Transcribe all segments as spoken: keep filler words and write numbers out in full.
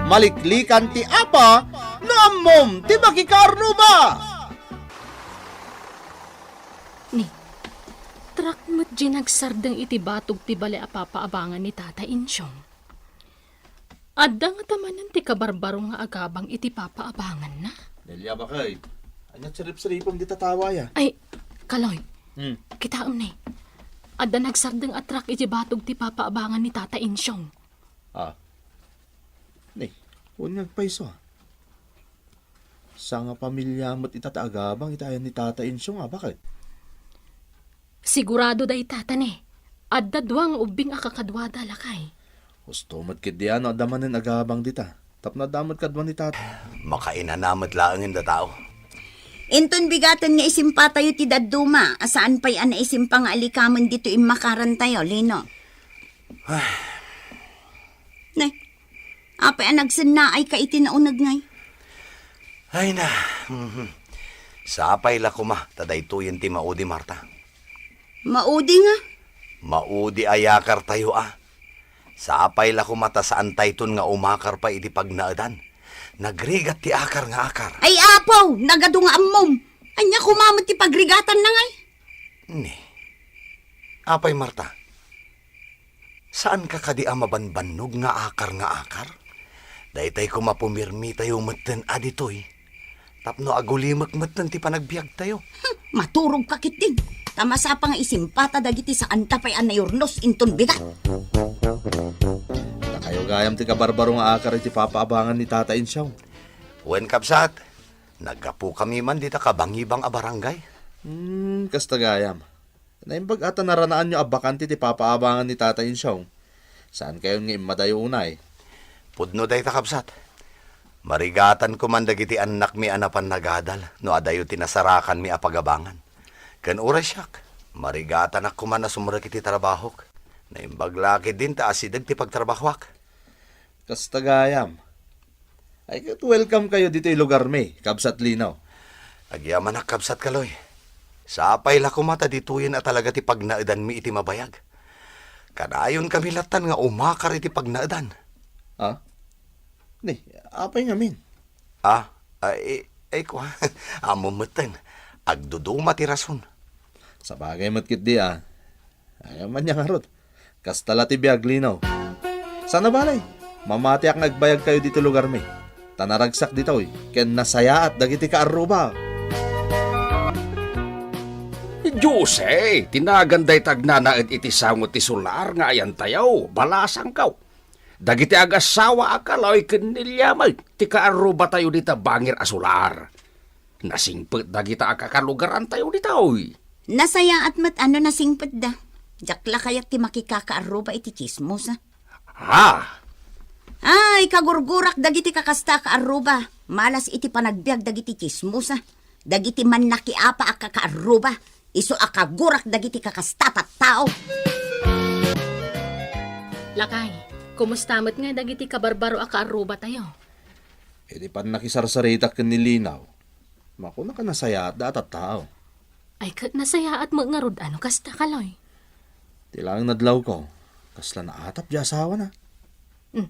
Maliklikan ti apa no ammom ti makikaarruba. Ni, truck met diay nagsardeng iti batog ti bale a papaabangan ni Tata Insyong. Adda ngata manen ti kabarbaro nga agabang iti papaabanganna? Nelia, bakay. Ania ti sirip-siripem dita tao aya? Ay, Kaloy. Hmm. Kitaem ni. Adda nagsardeng a truck iti batog ti papaabangan ni Tata Insyong. Ah. Ni, wen nga agpayso, ah. Sangapamilia met ita ti agabang iti ayan ni Tata Insyong, a, bakay? Sigurado dayta, ta ni, adda dua nga ubbing a kakaduada, lakay. Husto met ketdi a no adda manen agabang dita, tapno adda met kadua ni Tata. Makainana met laengen da tao. Inton bigaten nga isimpatayo ti dadduma, a saan pay a naisimpa nga alikamen ditoy immakarantayo, Lino. Ay. Ne, apay a nagsennaayka iti nauneg ngay? Ay na, mhm. Sapay la koma ta daytoyen ti maudi, Marta. Maudi nga? Maudi a yakartayo a. Sapay la koma ta saantayton nga umakar pay iti pagnaedan. Nagrigat ti akar nga akar. Ay, Apo, nagadu nga ammom. Ania koma met ti pagrigatanna ngay? Ni, apay, Marta? Saanka kadi a mabanbannog nga akar nga akar? Daytay koma pumirmitayo metten a ditoy tapno agulimek metten ti panagbiagtayo. Hmm, maturogka ketdin. Ta masapa nga isimpata dagiti saanta pay a nayurnos inton bigat. Dakayo gayam ti kabarbaro nga akar iti papaabangan ni Tata Insyong. Wen, kabsat, naggapu kami man dita kabangibang a barangay. Hmm, kasta gayam. Naimbag a ta naranaanyo a bakante ti papaabangan ni Tata Insyong. Saankayon nga immadayo unay? Pudno dayta, kabsat. Marigatan koman dagiti annakmi a napan nagadal no adayo ti nasarakanmi a pagabangan. Ken uray siak, marigatanak koman a sumrek iti trabahok. Naimbag la ketdin ta asideg ti pagtrabahoak. Kasta gayam. Ay, ket welcome kayo ditoy lugarmi, Kabsat Lino. Agyamanak, Kabsat Kaloy. Sapay la koma ta ditoyen a talaga ti pagnaedanmi iti mabayag. Kanayon kami lattan nga umakar iti pagnaedan. Ah? Ni, apay ngamin? Ah, ay, ay, kua. Ammom metten. Agduduma ti rason. Sabagay met ketdi, ah. Ay, ania ngarud? Kasta la ti biag, Lino. Sana balay, mamatiak nga agbayag kayo ditoy lugarmi. Ta naragsak ditoy, ken nasayaat dagiti kaarruba. Jose, ti nagan dayta agnanaed iti sango ti solar nga ayantayo, balasangko. Dagiti agassawa a Kaloy ken Nelia met ti kaarrubatayo dita bangir a solar. Nasingpet dagita a kakalugarantayo ditoy. Nasayaat met a no nasingpetda. Diak la kayat ti makikakaarruba iti tsismosa. Ha? Ay, kagurgurak dagiti kakasta a kaarruba. Malas iti panagbiag dagiti tsismosa. Dagiti mannakiapa a kakaarruba. Isu a kagurak dagiti kakasta a tattao. Lakay, kumusta met ngay dagiti kabarbaro a kaarrubatayo? Iti pannakisarsaritak ken ni Lino, makunak a nasayaatda a tattao. Ay, ket nasayaat met ngarud a no kasta, Kaloy? Ti laeng nadlawko, kasla naatap ti asawana. Hmm.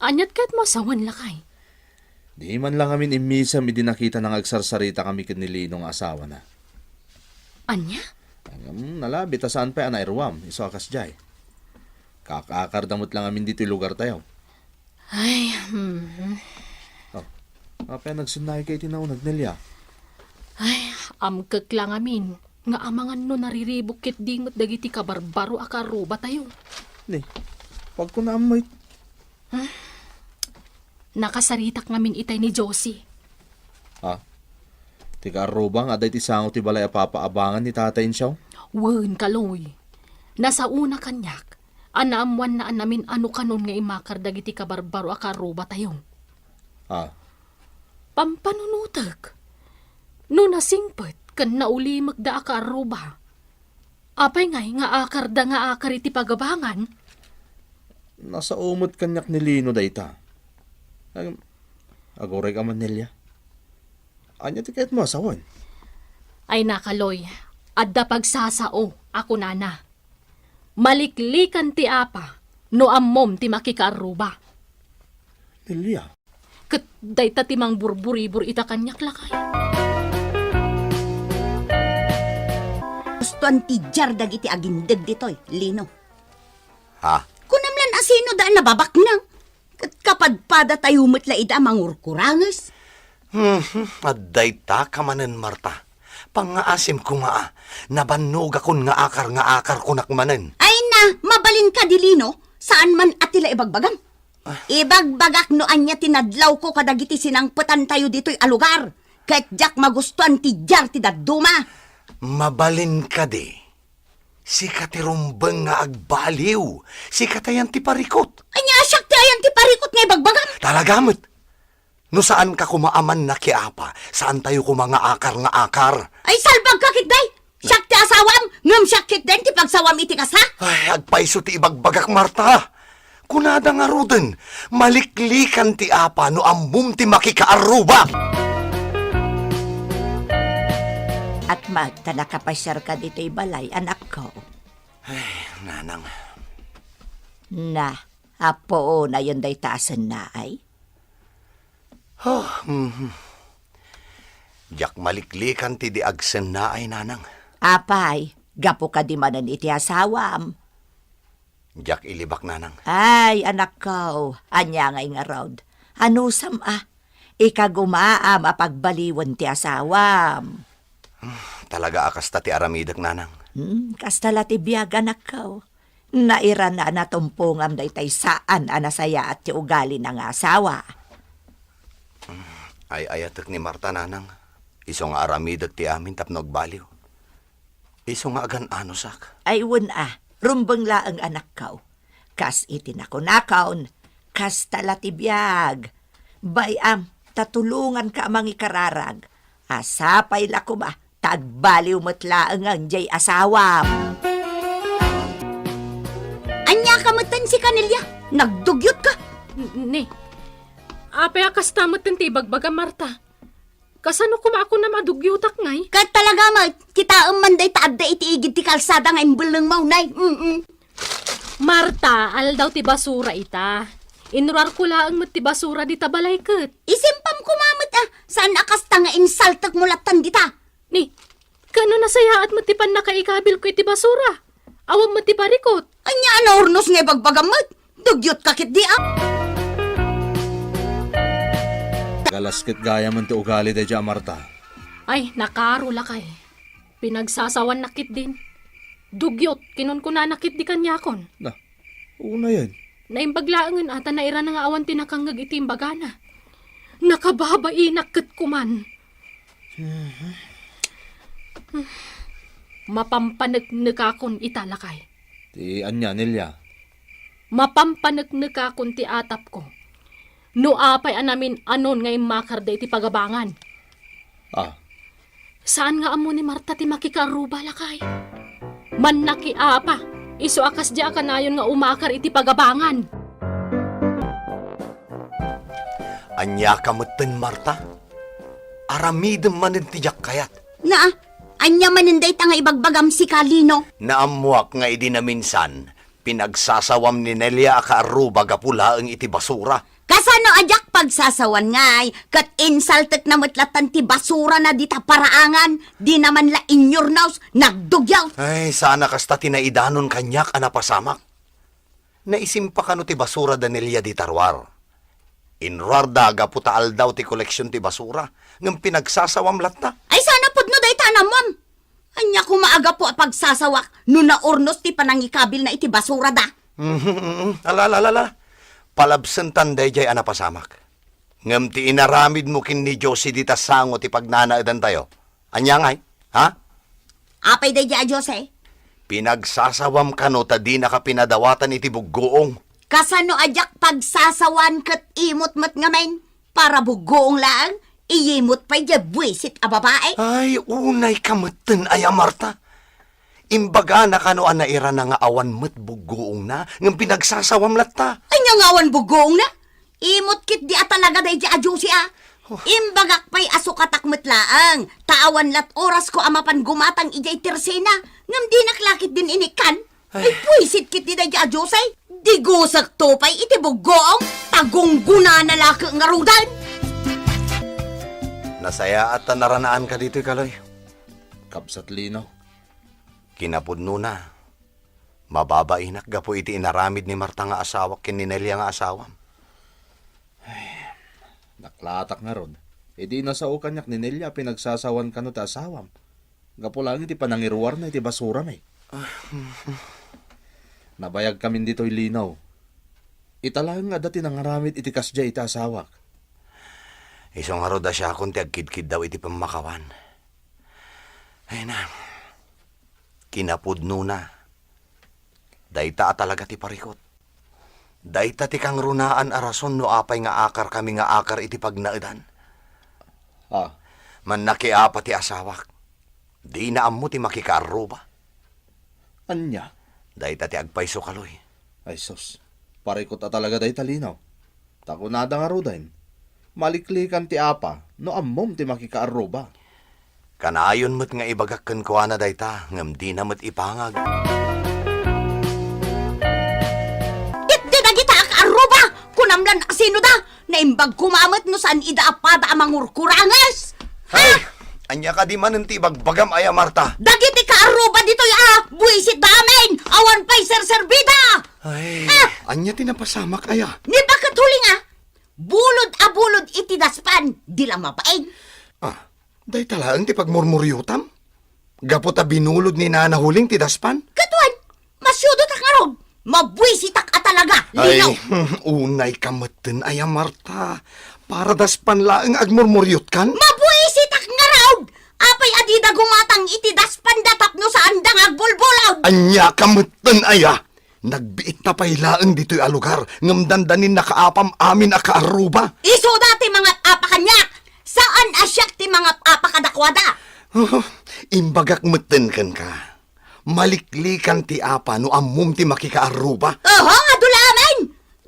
Aniat ket mo a sawen, lakay? Di man la ngamin immisem idi nakitana nga agsarsarita kami ken ni Lino nga asawana. Ania? Ngem nalabi ta saan pay a nairuam, isu a kasdiay. Kaak-akarda met la ngamin ditoy lugartayo. Ay, hmm. Oh, apay a nagsennaayka iti nauneg, Nelia? Ay, amkek la ngamin nga amangan no nariribuk ketdi met dagiti kabarbaro a kaarrubatayo. Ni, pagkunaam met. Nakasaritak ngamin itay ni Josie. Ha? Ti kaarruba nga adda iti sango ti balay a papaabangan ni Tata Insyong? Wen, Kaloy. Nasaona kaniak a naammoanna a namin-ano kanon nga imakar dagiti kabarbaro a kaarrubatayo. Ha? Pampanunotek. No nasingpet ken naulimekda a kaarruba, apay ngay nga akarda nga akar iti pagabangan? Nasao met kaniak ni Lino dayta. Ag-, aguray ka man, Nelia. Ania ti kayatmo a sawen? Ay, Kaloy, adda pagsasao a kunana. Maliklikan ti apa no ammom ti makikaarruba. Nelia. Ket dayta ti mangburburibur ita kaniak, lakay. Gustoan ti diar dagiti agindeg ditoy, Lino. Ha? Kunam lan a sino da a nababaknang. Ket kapadpadatayo met la ida a mangurkuranges. Mhm, adda ita ka manen, Marta. Pangngaasim koma a, nabannogakon nga akar nga akar kunak manen. Ay na, mabalin kadi, Lino, saan man a ti la ibagbagam. Ah. Ibagbagak no ania ti nadlawko kadagiti sinangpetantayo ditoy a lugar, ket diak magustoan ti diar ti dadduma. Mabalin kadi, sika ti rumbeng nga agbaliw, sika ti ayan ti parikot. Ania, siak ti ayan ti parikot nga ibagbagam? Talaga met. No saanka koma a mannakiapa, saantayo koma nga akar nga akar. Ay, salbagka ketdi! Siak ti asawam, ngem siak ketdin ti pagsawam iti kasta? Ay, agpayso ti ibagbagak, Marta. Kunada ngaruden, maliklikan ti apa no ammom ti makikaarruba. At magta nakapasiarka ditoy balay, anakko. Ay, nanang. Na, apo, nayon dayta a sennaay? Oh, mhm. Diak maliklikan ti di agsennaay, nanang. Apay, gapu kadi manen iti asawam? Diak ilibak, nanang. Ay, anakko, ania ngay ngarud? Anusam a, ikagumaam a pagbaliwen ti asawam. Talaga a kasta ti aramidek, nanang. Hmm, kasta la ti biag, anakko. Nairana a natumpongam daytay saan a nasayaat ti ugalina nga asawa. Ay-ayatek ni Marta, nanang. Isu nga aramidek ti amin tapno agbaliw. Isu nga agan-anusak. Ay, wen a, rumbeng laeng, anakko. Kas iti nakunakon, kasta la ti biag. Bay-am, ta tulonganka a mangikararag. A sapay la koma, ta agbaliw met laengen diay asawam. Ania ka metten, sika, Nelia? Nagdugyotka? N-, ni, apay a kasta metten ti ibagbagam, Marta? Kasano koma a kunam a dugyotak ngay? Ket talaga met, kitaem man dayta adda iti igid ti kalsada nga imbellengmo, nay. Mm-mm. Marta, aldaw ti basura ita. Inruarko laeng met ti basura dita balay ket. Isimpam koma met a, saan a kasta nga insaltekmo lattan dita. Ni, kano nasayaat met ti pannakaikabilko iti basura? Awan met ti parikot. Ania a naurnos nga ibagbagam met? Dugyotka ketdi a. Galas ket gayamen ti ugali daydiay a Marta. Ay, nakaro, lakay. Pinagsasawannak ketdin. Dugyot, kinunkunana ketdi kaniakon. Na, unayen. Naimbag laengen a ta nairana nga awan ti nakangngeg iti imbagana. Nakababainak ket kuman. Mhm. Mapampaneknekakon ita, lakay. Ti ania, Nelia? Mapampaneknekakon ti atapko no apay a namin-anon nga immakar daydi pagabangan. Ah. Saan nga ammo ni Marta ti makikaarruba, lakay? Mannakiapa, isu a kasdiay a kanayon nga umakar iti pagabangan. Ania ka metten, Marta? Aramidem manen ti diak kayat. Naa, ania manen dayta nga ibagbagam, sika, Lino? Naammoak nga idi naminsan, pinagsasawam ni Nelia a kaarruba gapu laeng iti basura. Kasano a diak pagsasawan ngay, ket insaltekna met lattan ti basurana dita paraangan, dina man la inyurnos, nagdugyaw. Ay, saan a kasta ti naidanon kaniak a napasamak. Naisimpa kano ti basura da Nelia dita ruar? Inruarda gapu ta aldaw ti koleksion ti basura, ngem pinagsasawam latta. Ay, saan a pudno dayta a naammoam? Ania koma a gapu a pagsasawak no naurnos ti panangikabilna iti basurada? Mhm, mhm. Ala, ala, ala, ala. Palabsentan daydiay a napasamak. Ngem ti inaramidmo ken ni Josie dita sango ti pagnanaedantayo, ania ngay? Ha? Apay daydiay a Josie? Pinagsasawam kano ta dinaka pinadawatan iti buggoong. Kasano a diak pagsasawan ket imot met ngamin? Para buggoong laeng, iyimot pay diay buisit a babae. Ay, unay ka metten aya, Marta. Imbagana kano a nairana nga awan met buggoongna, ngem pinagsasawam latta. Ania nga awan buggoongna? Imot ketdi a talaga daydiay a Josie a. Oh. Imbagak pay a sukatak met laeng, ta awan lat orasko a mapan gumatang idiay tersena, ngem dinak la ketdin inikkan. Ay, buisit ketdi daydi a Dios, ay. Digusekto pay iti buggoong, ta gunggonana la ket ngaruden. Nasayaat ta naranaanka ditoy, Kaloy. Kabsat Lino. Kinapudnona, mababainak gapu iti inaramid ni Marta nga asawak ken ni Nelia nga asawam. Ay, naklatak ngarud. Idi inasao kaniak ni Nelia a pinagsasawan kano ti asawam. Gapu laeng iti panangiruarna iti basurami. Nabayagkamin ditoy Lino. Ita laeng nga adda ti nangaramid iti kasdiay iti asawak. Isu ngarud a siakon ti agkidkiddaw iti pammakawan. Ay na, kinapudnona. Dayta a talaga ti parikut. Dayta ti kangrunaan a rason no apay nga akarkami nga akar iti pagnaedan. Ah. Mannakiapa ti asawak. Dina ammo ti makikaarruba. Ania? Dayta ti agpayso, Kaloy. Ay sus, parikut a talaga dayta, Lino. Ta kunada ngaruden, maliklikan ti apa no ammom ti makikaarruba. Kanayon met nga ibagak kenkuana dayta, ngem dina met ipangag. Itdi dagita a kaarruba! Kunam lan asino da! Naimbag koma met no saan ida a pada a mangurkuranges! Ha? Ay, ania kadi manen ti ibagbagam aya, Marta? Dagiti kaarruba ditoy a buisit da amin! Awan pay serserbida! Ay, ah! Ania ti napasamak aya? Ni baket huling a, bulod a bulod iti daspan, di la mabain. Ah, dayta laeng ti pagmurmuriotam? Gapu ta binulod ni Nana Huling ti daspan? Ket wen, masiudotak ngarud. Mabuisitak a talaga, Lino. Ay, unay ka metten aya, Marta. Para daspan laeng agmurmuriotkan? Mabuisitak ngarud! Apay a dida gumatang iti daspanda tapno saanda nga agbulbulod? Ania ka metten aya? Nagbiitta pay laeng ditoy a lugar, ngem dandanin nakaapam amin a kaarruba. Isuda ti mangap-apa kaniak! Saan a siak ti mangap-apa kadakuada! Oh, imbagak metten kenka. Maliklikan ti apa no ammom ti makikaarruba. Oho, adu la amin!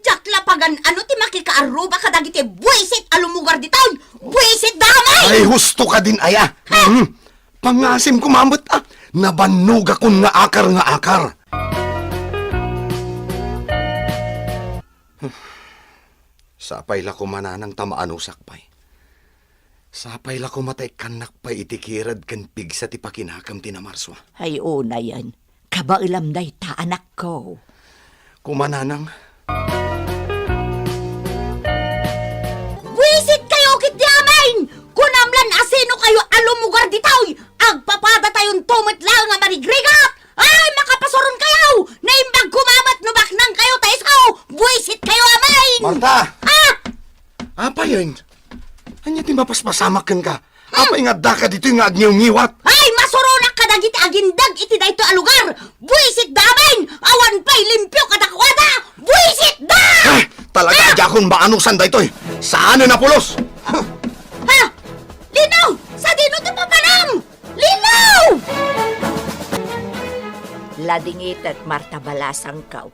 Diak la pagan-ano ti makikaarruba kadagiti buisit a lumugar ditoy! Buisit da amin! Ay, husto kadin aya! Ha? Mhm. Pangasim koma met, ah. Nabannogakon nga akar nga akar. Sapay la koma, nanang, ta maanusak pay. Sapay la koma ta ikkannak pay iti kired ken pigsa ti pakinakam ti namarsua. Ay, unayen. Kabaelam dayta, anakko. Koma, nanang. Buisit kayo ketdi amin! Kunam lan asino kayo a lumugar ditoy! Agpapadatayon to met laeng a marigrigat! Ay, makapasuron kayo! Naimbag koma met no baknang kayo ta isu! Buisit kayo amin! Marta! Ah! Apayen? Ania ti mapaspasamak kenka? Apay nga addaka ditoy nga agngiwngiwat? Ay, masuronak kadagiti agindeg iti daytoy a lugar! Buisit da amin! Awan pay limpio kadakuada! Buisit da! Ah! Talaga, ah! Diakon maanusan daytoy! Saanen a pulos! Ha? Lino! Sadino ti papanam? Lino! Ladingitek, Marta, balasangko.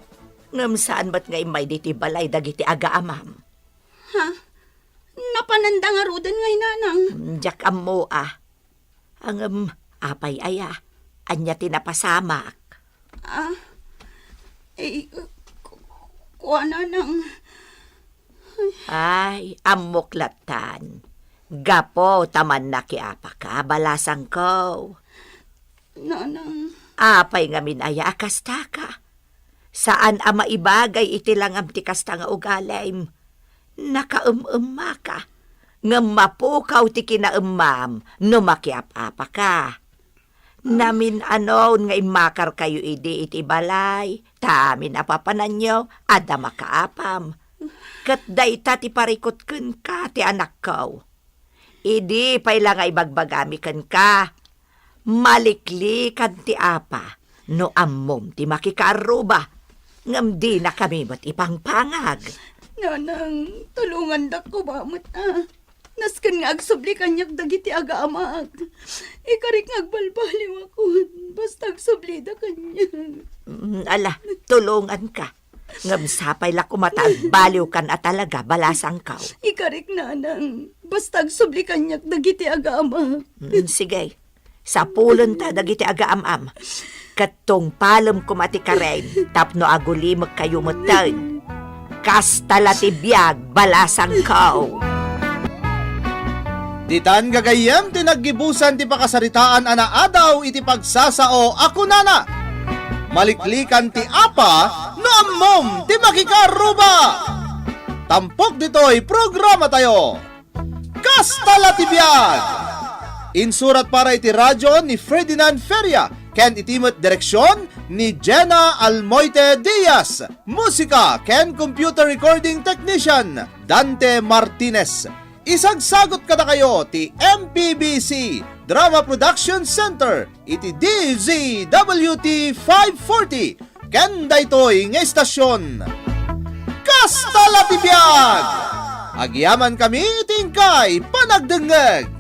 Ngem saan met nga immay ditoy balay dagiti agaamam. Ha? Napananda ngaruden ngay, nanang? Diak ammo, ah. Ngem, apay aya? Ania ti napasamak? Ah, eh, ku-, kua, nanang. Ay, ammok lattan. Gapu ta mannakiapaka, balasangko. Nanang. Apay ngamin aya a kastaka? Saan a maibagay iti langam ti kasta nga ugalim. Nakaem-emmaka, ngem mapukaw ti kinaemmam no makiap-apaka. Namin-anon nga immakarkayo idi iti balay, ta amin a papananyo, adda makaapam. Ket dayta ti parikut kenka ti anakko. Idi pay la nga ibagbagami kenka, maliklikan ti apa no ammom ti makikaarruba, ngem dinakami met ipangpangag. Nanang, tulongandak koma met, a. Nasken nga agsubli kaniak dagiti agaamag. Ikarik nga agbalbaliwakon, basta agsublida kaniak. Mm, ala, tulonganka. Ngem sapay la koma ta agbaliwkan a talaga, balasangko. Ikarik, nanang, basta agsubli kaniak dagiti agaamag. Mm, sige. Sapulenta dagiti agaam-am. Ket tungpalem koma ti karen tapno agulimekkayo metten. Kasta la ti biag, balasangko. Ditan gagayyem ti naggibusan ti pakasaritaan a naadaw iti pagsasao a kunana, "Maliklikan ti apa no ammom ti makikaruba." Tampok ditoy programatayo. Kasta la ti biag! Insurat para iti radyo ni Ferdinand Feria ken iti met direksion ni Jenna Almoite Diaz. Musika ken computer recording technician, Dante Martinez. Isagsagot kadakayo ti M P B C Drama Production Center iti D Z W T five forty. Ken daytoy nga istasyon. Kasta la ti biag! Agyamankami iti inkay panagdengngeg.